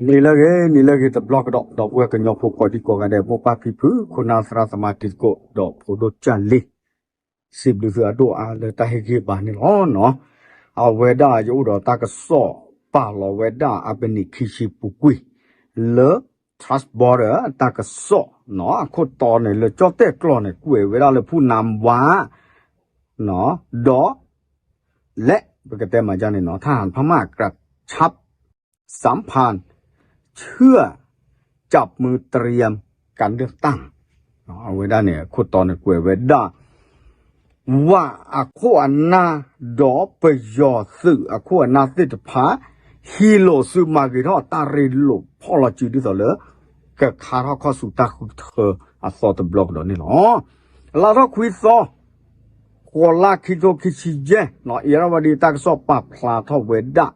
နံၤလၢအဂ့ၤ နံၤလၢအဂ့ၤတဘျီကဒီး ဒီပုၢ်ဝဲၢ်ကညီဖိကိးဒံကိးဂၤဒဲး မိၢ်ပၢ်ဖံဖု ခိၣ်နၢ်သရၣ်သမါတံၤသကိး ဒီးဖိဒိၣ်ကၢ်လံၤ စံးဘျုးသုအဒိၣ်အါလၢတၢ်ဟ့ၣ်ဂံၢ်ဘါန့ၣ်လီၤ. အဝဲဒၣ်ယအိၣ်ဒီးတၢ်ကစီၣ်ပာ်လီၤဝဲဒၣ်အပနံးခံဆံပူၤကွံာ် လၢ Trust Border တၢ်ကစီၣ်နီၤ အခိၣ်တီန့ၣ် လၢကၠီၣ်တဲၣ်ကျိာ်န့ၣ် ကွဲးဝဲဒၣ်လၢဖူၣ်နါဝါ ဒီး လဲၣ် ပကတဲမၤဒ်န့ၣ်နီၤ ทหารพม่ากระชับสัมพันธ์ เชื่อจับมือเตรียมการเลือกตั้ง အဝဲဒၣ်န့ၣ် အခိၣ်တီန့ၣ် ကွဲးဝဲဒၣ် ဝးအခိၣ်အနၢ် ဒီးပယီၤသုးအခိၣ်အနၢ်သ့ၣ်တဖၣ် ဟံးလိာ်စုမၤဂ့ၤထီၣ်တၢ်ရ့လိာ်ဖီၣ်လီၤစုဒ်သိးလၢ ကခါထီၣ်ခီၣ်ဆူတၢ်ဃုထၢအသီတဘျီကဒီးန့ၣ်လီၤ. လါထီၣ်ခွံသီ ဃိးလါခံထိခံဆံယဲၢ် အံၤရဝဲဒၣ်တၢ်ကစီၣ်ပာ်ဖျါထီၣ်ဝဲဒၣ်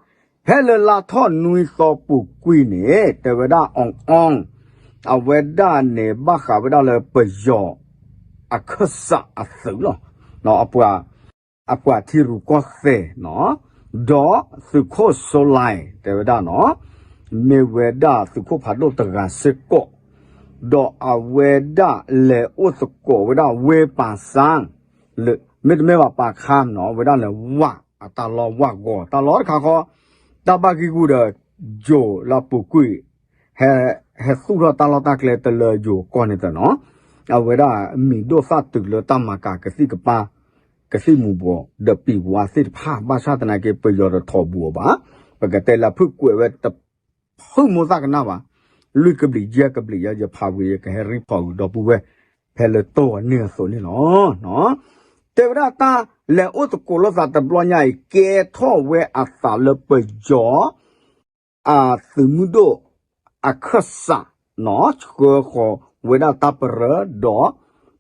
ဖဲလၢလါထီၣ်နွံသီပူၤကွံာ်န့ၣ် တဲဝဲဒၣ် အီၣ်အီၣ် အဝဲဒၣ်န့ၣ် ဘၣ်ဃးဝဲဒၣ်လၢပယီၤ အခၢၣ်စးအသုးလီၤ. အပှၤထံရူၢ်ကီၢ်သဲးနီၤ ဒီးသုးခိၣ်စီၤလါ တဲဝဲဒၣ်နီၤ မ့ၢ်ဝဲဒၣ်သုးခိၣ်ဖးဒိၣ်တဂၤစ့ၢ်ကီး ဒီးအဝဲဒၣ်လဲၤအိၣ်သကိးဝဲဒၣ်ဝ့ၢ်ပၤစၣ် လၢ မ့တမ့ၢ်ဘၣ်ပာ်ခါနီၤ အဝဲဒၣ်လဲၤဝးအတၢ်လီၢ်ဝးဂီၤတၢ်လီၢ်တခါဃီ တၢ်ဘၣ်ဂံၢ်ဂူာ်ဒီး ယိၤလၢအပူၤကွံာ် ဟဲ ဟဲသူၣ်ထီၣ်တၢ်လီၢ်တၢ်ကျဲတလၢယိၤကီၢ်န့ၣ်သ့ၣ်နီၤ အဝဲဒၣ်မံၤဒိၣ်သၣ်တုၤလၢတၢ်မၤကၤကသံၣ်ကပၤ ကသံၣ်မူၤဘှီးဒီးပံာ်ဘှါသ့ၣ်တဖၣ် ဘၣ်ဆၣ်သနာ်က့ ပယီၤတထိးဘူးအီၤဘၣ် ပကတဲလၢဖုၣ်ကွဲးဝဲတ ဖုၣ်မိၢ်သၣ်ကနၣ်ဘၣ် လွံၢ်ကဘျံးယဲၢ်ကဘျံးယဲၢ် ယဖးဝံၤ ယကဟဲရံဖီၣ်ဂုာ်ဒီပုၢ်ဝဲၢ် ဖဲလၢတိၢ်အန့ၢ်အသိးန့ၣ်လီၤ. တဲဝဲဒၣ်တၢ်လဲၤအိၣ်သကိးလိာ်သးတဘျီညါအံၤ ကဲထီၣ်ဝဲအသးလၢပယီၤ အသုးမုၢ်ဒိၣ် အခၢၣ်စး ဆှၢဃီၤဝဲဒၣ်တၢ်ပရၢ ဒီး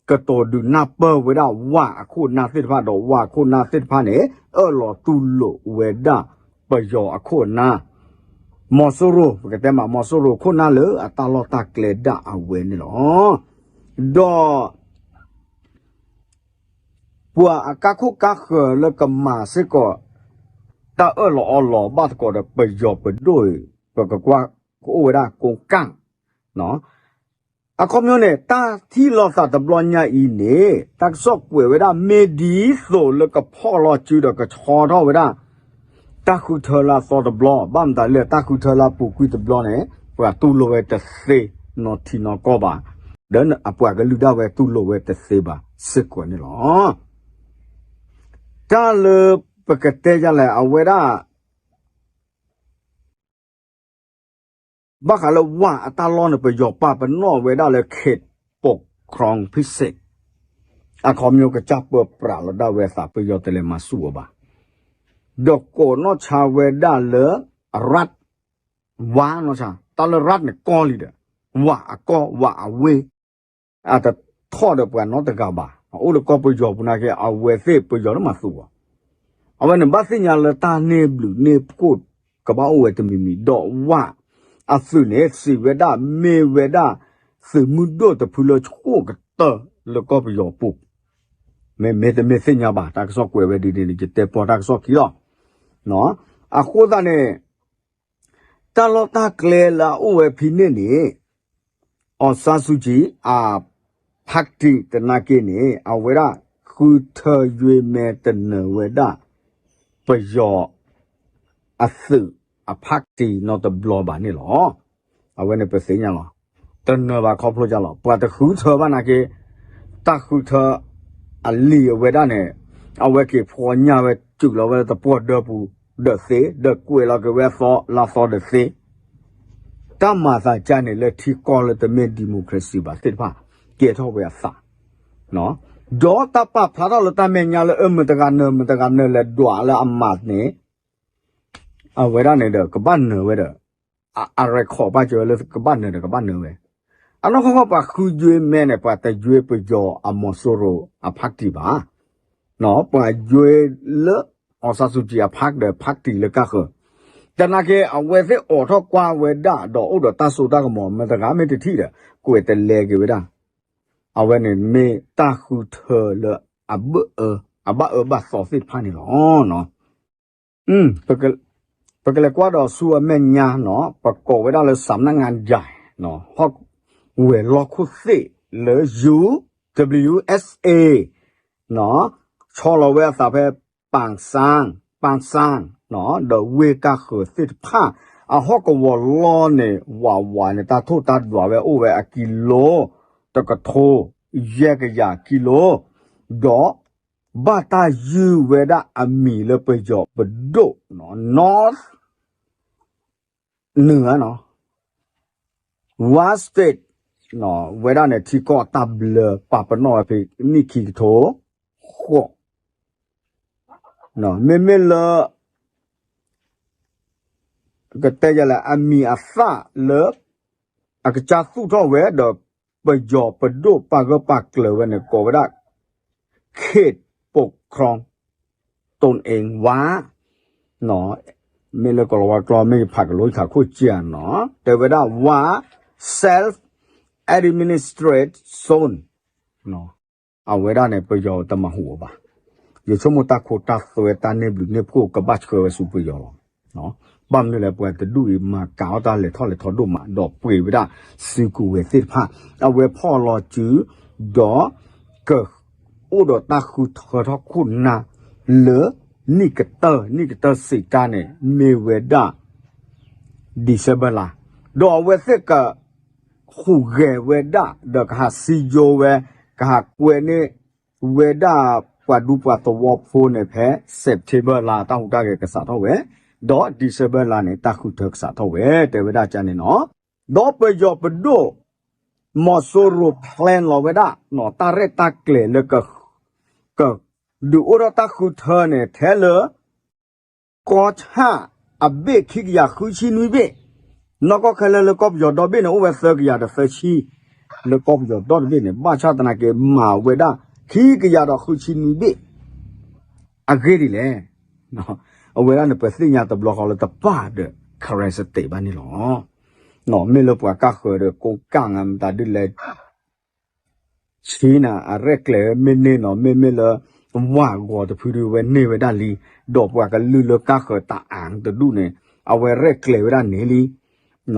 ကတိၤဒုးနၢ်ပၢၢ်ဝဲဒၣ်ဝၣ်အခိၣ်နၢ်သ့ၣ်တဖၣ် ဒီးဝၣ်အခိၣ်နၢ်သ့ၣ်တဖၣ်န့ၣ် အၢၣ်လီၤတူၢ်လိာ်ဝဲဒၣ် ပယီၤအခိၣ်အနၢ် မီၤစိရိၤ ပကတဲမး မီၤစိရိၤခိၣ်နၢ်လၢအတၢ်လီၢ်တၢ်ကျဲဒၣ်အဝဲန့ၣ်လီၤ. ဒီး ပှၤအကါခိၣ်ကါဃၢၤလၢကမၤစ့ၢ်ကီး တၢ်အၢၣ်လီၤအီလီၤဘၣ်သကိးဒီးပယီၤပဒိၣ်အံၤ ပကကွၢ်ကအိၣ်ဝဲဒၣ်ကိးကၣ် အခီပညီန့ၣ် တၢ်ထံၣ်လိာ်သးတဘျီညါအံၤန့ၣ် တၢ်ကစီၣ်ကွဲးဝဲဒၣ် မ့ၢ်ဒ်သိးလၢကဖီၣ်လီၤစုဒီးကဆီထီၣ်ဝဲဒၣ် တၢ်ဃုထၢလၢအသီတဘျီ ဘၣ်မတၤလဲၣ် တၢ်ဃုထၢလၢအပူၤကွံာ်တဘျီန့ၣ် ပှၤတူၢ်လိာ်ဝဲတသ့နီတထံနီကီၢ်ဘၣ် ဒီးအပှၤကလုာ်ဒၣ်ဝဲတူၢ်လိာ်ဝဲတသ့ဘၣ်စ့ၢ်ကီးန့ၣ်လီၤ. တၢ်လၢပကတဲယလဲၣ် အဝဲဒၣ် ဘၣ်ဃးလၢဝၣ်အတၢ်လီၢ်န့ၣ် ပယီၤပာ်ပနီၣ်ဝဲဒၣ်လၢ เขตปกครองพิเศษ အခီပညီကစၢ်ပၢပြးလီၤဒၣ်ဝဲအသး ပယီၤတလဲၤမၤဆူၣ်အီၤဘၣ် ဒီးကိးနီၢ်ဆါဝဲဒၣ်လၢ รัฐ ဝါနီၢ်ဆါ တၢ်လၢ รัฐ န့ၣ်ကီၢ်လံဒီး ဝၣ်အကီၢ်ဝၣ်အဝ့ၢ် အတထီၣ်ဒီးပှၤနီတဂၤဘၣ် အအိၣ်လၢကီၢ်ပယီၤပူၤနာ်က့ အဝဲသ့ၣ်ပယီၤလၢမၤသူၣ်အီၤ အဝဲန့ၣ်ဘၣ်သ့ၣ်ညါလၢတၢ်န့ၢ်ဘျုးန့ၢ်ဖှိၣ်ကဘၣ်အိၣ်ဝဲတမံၤမံၤ ဒီးဝၣ်အသုးန့ၣ် စံးဝဲဒၣ်မ့ၢ်ဝဲဒၣ် သုးမုၢ်ဒိၣ်တဖုလၢဆိၣ်ကတၢၢ်လၢကီၢ်ပယီၤပူၤ မ့မ့ၢ်တမ့ၢ်သ့ၣ်ညါဘၣ် တၢ်ကစီၣ်ကွဲးဝဲဒ်န့ၣ် ယတဲပီၢ်တၢ်ကစီၣ်ခံလီၤ. အဃိသတးန့ၣ် တၢ်လီၢ်တၢ်ကျဲလၢအအိၣ်ဝဲဖဲန့ၣ်န့ၣ် အောင်ဆန်းစုကြည် အဖးတံၢ်သနာ်က့န့ၣ် အဝဲဒၣ်ဃုထၢယွ့မဲတနၢၤဝဲဒၣ် ပယီၤ အသုးအဖးတံၢ်နီတဘျီဘၣ်န့ၣ်လီၤ. အဝဲန့ၣ်ပသ့ၣ်ညါလီၤ. တနၢၤဘၣ်ခီဖျိလီၤ. ပှၤတဃုထၢဘၣ်နာ်က့ တၢ်ဃုထၢအလံာ်အဝဲဒၣ်န့ၣ် အဝဲက့ၤဖီညၣ်ဝဲစုးလီၤဝဲလၢတပှီၢ်ဒၢပူၤဒီးသ့, ဒီးကွဲးလီၤက့ၤဝဲအသီလၢအသီဒီးသ့ တၢ်မၤသးကါန့ၣ်လၢထံကီၢ်လၢတမ့ၢ် democracy ဘၣ်သ့ၣ်တဖၣ် ကဲထီၣ်ဝဲအသး, ဒီးတၢ်ပာ်ဖျါထီၣ်လၢတၢ်မဲာ်ညါလၢအမတၤတဂၤနၢၤ မတၤတဂၤနၢၤလဲၤဒွးလၢအမၤန့ၣ် အဝဲဒၣ်န့ၣ်ဒီး ကဘၣ်နၢၤဝဲဒီး အ record ဘၣ်ကၢၤဝဲလၢကဘၣ်နၢၤဒီးကဘၣ်နၢၤဝဲ, အနီၢ်ကီၢ်ကီၢ်ပှၤဃုယွ့မဲန့ၣ် ပှၤတယွ့ပယီၤအမီၤစိရိၤအဖးတံၢ်ဘၣ်, ပှၤယွ့လၢ အောင်ဆန်းစုကြည် အဖးဒီးဖးတံၢ်လၢကါဃၢၤ, သနာ်က့ အဝဲသ့ၣ်အိးထီၣ်ကွၢ်ဝဲဒၣ်ဒီးအိၣ်ဒီးတၢ်စိတၢ်ကမီၤ မတၤတဂၤမ့ၢ်တထံၣ်ဒီး ကွဲးတလဲက့ၤဝဲဒၣ်, အဝဲန့ၣ်မ့ၢ်တၢ်ဃုထၢလၢ အဘၣ်အၢဘၣ်သီသ့ၣ်တဖၣ်န့ၣ်လီၤ. ပက ပကလဲၤကွၢ်ဒီးဆူအမဲာ်ညါနီၤ ပကိးဝဲဒၣ်လၢ စးနၣ်ငါယၤ ဟီၣ်ကဝီၤလီၢ်ခိၣ်သ့ၣ်လၢ ယူ ဝ့ၢ် ဆီလီၤဝဲအသးဖဲ ပၣ်စၣ် ပၣ်စၣ် ဒီးဝ့ၢ်ကၢ်ဃၢၤသ့ၣ်တဖၣ် အဟီၣ်ကဝီၤလီၢ်န့ၣ် ဝးဝးန့ၣ် တၢ်ထိၣ်တၢ်ဒွးဝဲအိၣ်ဝဲအကံလိ တကထိ ယဲၢ်ကယၤကံလိ ဒီး ဘၣ်တၢ်ယုၢ်ဝဲဒၣ်အမံၤလၢပယီၤပဒိၣ် North နုာ် Wa State ဝဲဒၣ်န့ၣ် ထံကီၢ်တၢ်ဘျၢ ပာ်ပနီၣ်ဝဲဖဲ နံၣ်ခံကထိဃိး မ့မ့ၢ်လၢ ကတဲယလဲၣ် အမံၤအသၣ်လၢ အကစၢ်သူၣ်ထီၣ်ဝဲဒီး ပယီၤပဒိၣ်ပာ်ဂၢၢ်ပာ်ကျၢၤဝဲန့ၣ် ကိးဝဲဒၣ် ခေတ်ပူၤခရံာ် တိၣ်အ့ဝါ မ့ၢ်လၢကလီၤဝါကျိာ် မ့ၢ်ယဖးကလိခးခိၣ်ကၢနီၤ တဲဝဲဒၣ် Wa Self Administrative Zone အဝဲဒၣ်န့ၣ် ပယီၤတမၤဟူးအီၤဘၣ်. ယဆိကမိၣ်တၢ်ခိတၢ်သွဲတၢ်န့ၢ်ဘျုးန့ၢ်ဖှိၣ်ကဘၣ်ဆှၢဝဲဆူပယီၤလီၤ. ဘၣ်မနုၤလဲၣ် ပှၤတဒူၣ်အံၤ မၤကၤအီၣ်တၢ်လဲၤထီၣ်လဲၤထီဒိၣ်မး ဒီးပှ့ၤဝဲဒၣ် စုကဝဲၤသ့ၣ်တဖၣ် အဝဲဖီၣ်လီၤစု ဒီး က အိၣ်ဒီးတၢ်ဃုထၢထီၣ်ခိၣ်နၢ် လၢ နံၣ်ကတၢၢ် နံၣ်ကတၢၢ်စံးတၢ်န့ၣ် မ့ၢ်ဝဲဒၣ် December လါ ဒီးအဝဲသ့ၣ်က ဟူးဂဲၤဝဲဒၣ် ဒီးကဟးစံယိဝဲ ကဟးကွဲန့ၢ်ဝဲဒၣ်ပှၤဒူပှၤသဝီဖိန့ၣ်ဖဲ September လါ တၢ်ဟူးတၢ်ဂဲၤကစးထီၣ်ဝဲ, ဒီး December လါန့ၣ် တၢ်ဃုထၢကစးထီၣ်ဝဲ တဲဝဲဒၣ်ကန့ၣ်နီၤ. ဒီးပယီၤပဒိၣ် မီၤစိရိၤ plan လီၤဝဲဒၣ် တၢ်ရဲၣ်တၢ်ကျဲၤလၢ က ဒုးအိၣ်ထီၣ်တၢ်ဃုထၢန့ၣ် ထဲလၢ ကီၢ်ဆၣ်အဘ့ၣ်ခံကယၤဃုဆံနွံဘ့ၣ်, နီၢ်ကီၢ်ခဲလၢာ်လၢကီၢ်ပယီၤဒီဘ့ၣ်န့ၣ် အိၣ်ဝဲသၢကယၤဒီးသၢဆံ, လၢကီၢ်ပယီၤဒီတဘ့ၣ်န့ၣ် ဘၣ်ဆၣ်သနာ်က့ မၤဝဲဒၣ် ခံကယၤဒီးဃုဆံနွံဘ့ၣ်, အဂ့ၢ်ဒ်လဲၣ်, အဝဲဒၣ်န့ၣ် ပသ့ၣ်ညါတဘျီဃီလၢတပၣ်ဒီး Karen State ဘၣ်န့ၣ်လီၤ. မ့ၢ်လၢပှၤကၢ်ဃၢၤဒီးကိးကၢ်ငါမတၤဒ်လဲၣ် ဆံနၤအရဲၣ်ကျဲၤမ့ၢ်န့ၢ်နီၤ မ့မ့ၢ်လၢ ဝးဂီၤတဖုဒုးဝဲန့ၢ်ဝဲဒၣ်လံ, ဒီးပှၤကလုာ်လၢကၢ်ဃၢၤတၢ်အၣ်တဒူၣ်န့ၣ် အဝဲရဲၣ်ကျဲၤဝဲဒၣ်န့ၢ်လ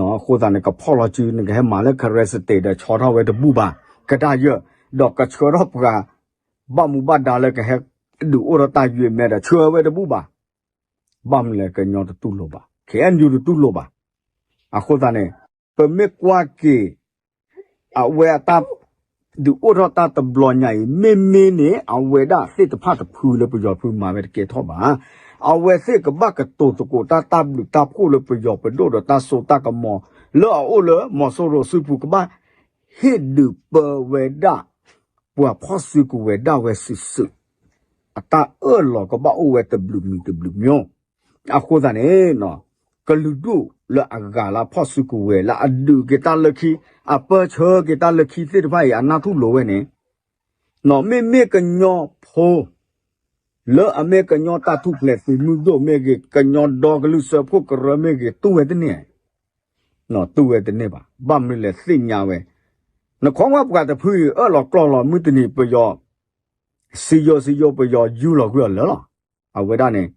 ံ, အဃိသတးန့ၣ် ကဖီၣ်လီၤစု နကဟဲမၤလၢ Karen State ဒီးဆီထီၣ်ဝဲတဘူၣ်ဘၣ်, ကဒါယၢ်, ဒီးကဆှၢထီၣ်ပှၤ ဘၣ်မူဘၣ်ဒါလၢကဟဲဒုးအိၣ်ထီၣ်တၢ်ယွဲၢ်မဲဒီးဆှၢဝဲတဘူၣ်ဘၣ်, ဘၣ်မနုၤလဲၣ် ကညီတတူၢ်လိာ်ဘၣ်, ခ့ၣ်အဲၣ်ယူၣ် တတူၢ်လိာ်ဘၣ်. အဃိသတးန့ၣ် ပမ့ၢ်ကွၢ်က့ၤ အဝဲအတၢ်ဒုးအိၣ်ထီၣ်တၢ်တဘျီညါအံၤ မ့မ့ၢ်န့ၣ် အဝဲဒၣ်သ့ၣ်တဖၣ်တဖုလၢပယီၤဖုမၤဝဲတကဲထီၣ်ဘၣ်. အဝဲသ့ၣ်ကဘၣ်ကတိၤသကိးတၢ်တၢ်ဘျုးတၢ်ဖှိၣ်လၢပယီၤပဒိၣ်ဒီးတၢ်စိတၢ်ကမီၤ လၢအအိၣ်လၢမီၤစိရိၤစုပူၤ ကဘၣ်ဟ့ၣ်ဒုးပၢဝဲဒၣ် ပှၤဖီၣ်စုကဝဲၤဒၣ်ဝဲစုာ်စုာ်, အတၢ်အၢၣ်လီၤကဘၣ်အိၣ်ဝဲတဘျုးမံၤတဘျုးမံၤ. အဃိသတးန့ၣ် ကလုာ်ဒူၣ်လၢအဂၤလၢအဖီၣ်စုကဝဲၤ လၢအဒုးက့ၤတၢ်လၢခံ, အပၢၢ်ဆၢက့ၤတၢ်လၢခံသ့ၣ်တဖၣ်အံၤ အနၢ်ထူၣ်လိၤဝဲန့ၣ်, မ့မ့ၢ်ကညီဖိ လၢအမ့ၢ်ကညီတၢ်ထူၣ်ဖျဲးသုးမုၢ်ဒိၣ်မ့ၢ်ဂ့ၤ, ကညီဒီကလုာ်စၢဖှိၣ်ကရၢမ့ၢ်ဂ့ၤ, တူၢ်ဝဲတန့ၢ်, တူၢ်ဝဲတန့ၢ်ဘၣ်. ဘၣ်မနုၤလဲၣ်သ့ၣ်ညါဝဲ, နခီဝဲပှၤတဖုအံၤ အၢၣ်လီၤကျီၢ်လီၤ မုၢ်တနံၤပယီၤ စံယိစံယိပယီၤယူၢ်လီၤကွံာ်အီၤလၢာ်လီၤ. အဝဲဒၣ်န့ၣ်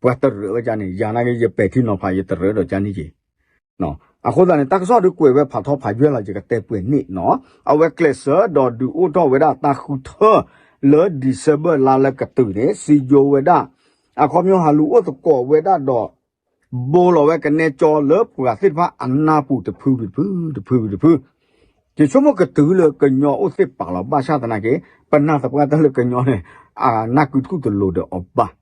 ပှၤတရၢးဝဲကန့ၣ် ယၤနာ်က့ ယပဲာ်ထံနီၤဖး ယတရၢးဒီးကန့ၣ်က့ၤ. အဃိသတးန့ၣ် တၢ်ကစီၣ်ဒုးကွဲးဝဲဖးထီဖးယွဲၢ်လီၤ ယကတဲပှဲၤန့ၣ်နီၤ. အဝဲကျဲးစၢးဒီးဒုးအိၣ်ထီၣ်ဝဲဒၣ်တၢ်ဃုထၢ လၢ December လါလၢကတုၤန့ၣ် စံယိဝဲဒၣ် အခီပညီဟးလူၤအိၣ်သကိးဝဲဒၣ်ဒီး ဘိလီၤဝဲကနဲကၠီလၢပှၤသ့ၣ်တဖၣ်အနၢ်ပူၤတဖုတဖု တဖုတဖု ယဆိကမိၣ်ကတုၤလၢကညီအိၣ်သ့ၣ်ပာ်လီၤ ဘၣ်ဆၣ်သနာ်က့ ပနာ်သပှၢ်တၢၢ်လၢကညီန့ၣ် အနၢ်ကုထူၣ်တလိၤဒီးအီၤဘၣ်.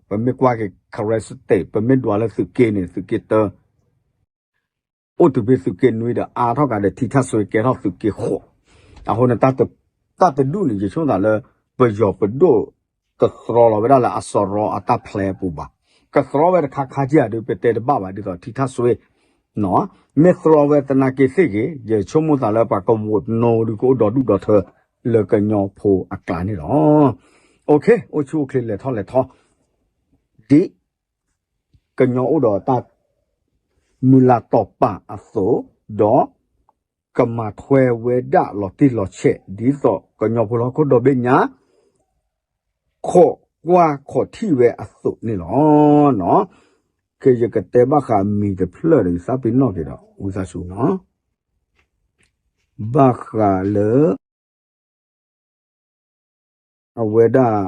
ပမ့ၢ်ကွၢ်က့ၤ Karen State ပမ့ၢ်ဒွးလၢသုးက့န့ၣ် သုးက့တၢ အိၣ်တုၤဖဲသုးက့နွံဒီးအါထီၣ်ကဒီးထံထၣ်စွ့ကဲထီၣ်သုးက့ဃိး, အဃိန့ၣ် တၢ်တဒူၣ်န့ၣ် ယဆိကမိၣ်သးလၢ ပယီၤပဒိၣ် တသြီလီၤဝဲဒၣ်လၢအစီၤရီအတၢ်ဖျဲးအပူၤဘၣ်. ကသြီဝဲတခါခါက့ၤဧါဒီး ပတဲတဘၣ်ဘၣ် ဒ်သိးထံထၣ်စွ့ မ့ၢ်သြီဝဲသနာ်က့သ့ၣ်ဂ့ၤ ယဆိကမိၣ်သးလၢပှၤကဝီၤနိဒုးကအိၣ်ဒီဒူၣ်ဒီထၢ လၢကညီဖိအကျါန့ၣ်လီၤ. အိၣ်ဆူၣ်အိၣ်ချ့လဲၤထီၣ်လဲၤထီ ဒ် ကညီအိၣ်ဒီးတၢ် မုၢ်လၢ်တီၢ်ပာ်အသိး, ဒီး ကမၤထွဲဝဲဒၣ်လီၤတံၢ်လီၤဆဲး ဒ်သိးကညီဖိလၢဟီၣ်ခိၣ်ဒီဘ့ၣ်ညါ ခိး ကွၢ်ခီၣ်ထံၣ်ဝဲအသိးန့ၣ်လီၤ. ခဲယကတဲဘၣ်ဃးမံၤတဖျၢၣ်ဒီး ယသးပ့ၤနီၣ်က့ၤဒီး ဝံသးစူၤနီၤ, ဘၣ်ဃးလၢ အဝဲဒၣ်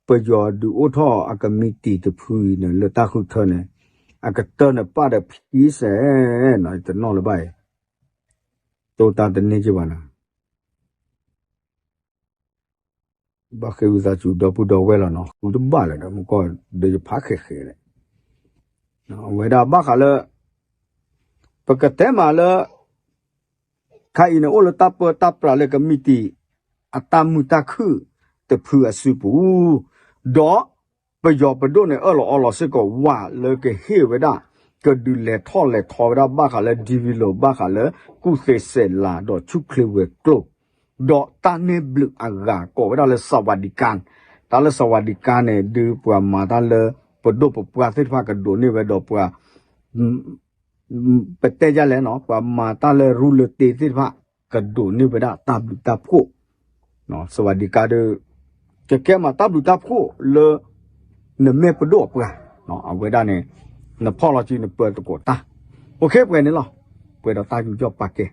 ပယီၤဒုးအိၣ်ထီၣ်အကမံးတံာ်တဖုအံၤန့ၣ် လၢတၢ်ဃုထၢန့ၣ် အကတၢၢ်န့ၣ်ပာ်ဒီးဖံစဲးနီၤ တနီၣ်လၢၤဘၣ်အံၤ, တိၢ်တၢ်တန့ၢ်က့ၤဘၣ်နၤ ဘၣ်ဃ့ဝံသးစူၤဒီပုၢ်ဒီဝဲၢ်လီၤနီၤ, ဃုတဘၣ်လၢၤဒီး မူကီၢ်ဒီးယဖးဃဲးဃဲးဒီး အဝဲဒၣ်ဘၣ်ဃးလၢ ပကတဲမးလၢ ခါအံၤန့ၣ် အိၣ်လၢတၢ်ပၢတၢ်ပြးလၢကမံးတံာ် အတၢ်မုာ်တၢ်ခုၣ်တဖုအစုပူၤ, ဒီးပယီၤပဒိၣ်န့ၣ် အၢၣ်လီၤအီလီၤစ့ၢ်ကီး ဝးလၢကဟ့ၣ်ဝဲဒၣ် ကဒုးလဲၤထီၣ်လဲၤထီဝဲဒၣ် ဘၣ်ဃးလၢ ဒံဝံလိၤ ဘၣ်ဃးလၢ ကူၣ်သ့စဲးလၤ ဒီးဆူၣ်ချ့ဝဲၤကျိၤ, ဒီးတၢ်န့ၢ်ဘျုးအဂၤကိးဝဲဒၣ်လၢ စဝၤဒံကါ, တၢ်လၢစဝၤဒံကါန့ၣ် ဒုးပှၤမၤတၢ်လၢ ပဒိၣ်ပပှၢ်သ့ၣ်တဖၣ်ကဒိးန့ၢ်ဝဲဒီးပှၤ ပတဲယလဲၣ်နီၤ ပှၤမၤတၢ်လၢရူလၢတ့သ့ၣ်တဖၣ် ကဒိးန့ၢ်ဝဲဒၣ်တၢ်ဘျုးတၢ်ဖှိၣ်, စဝၤဒံကါဒီး ကကဲမးတၢ်ဘျုးတၢ်ဖှိၣ်လၢ နမ့ၢ်ပဒိၣ်အပှၤ, အဝဲဒၣ်န့ၣ် နဖီၣ်လီၤစုနပၢသကိးတၢ်, အိၣ်ခ့ပှဲၤန့ၣ်လီၤ, ပှဲၤဒီးတၢ်ယူးယီၣ်ပာ်ကဲ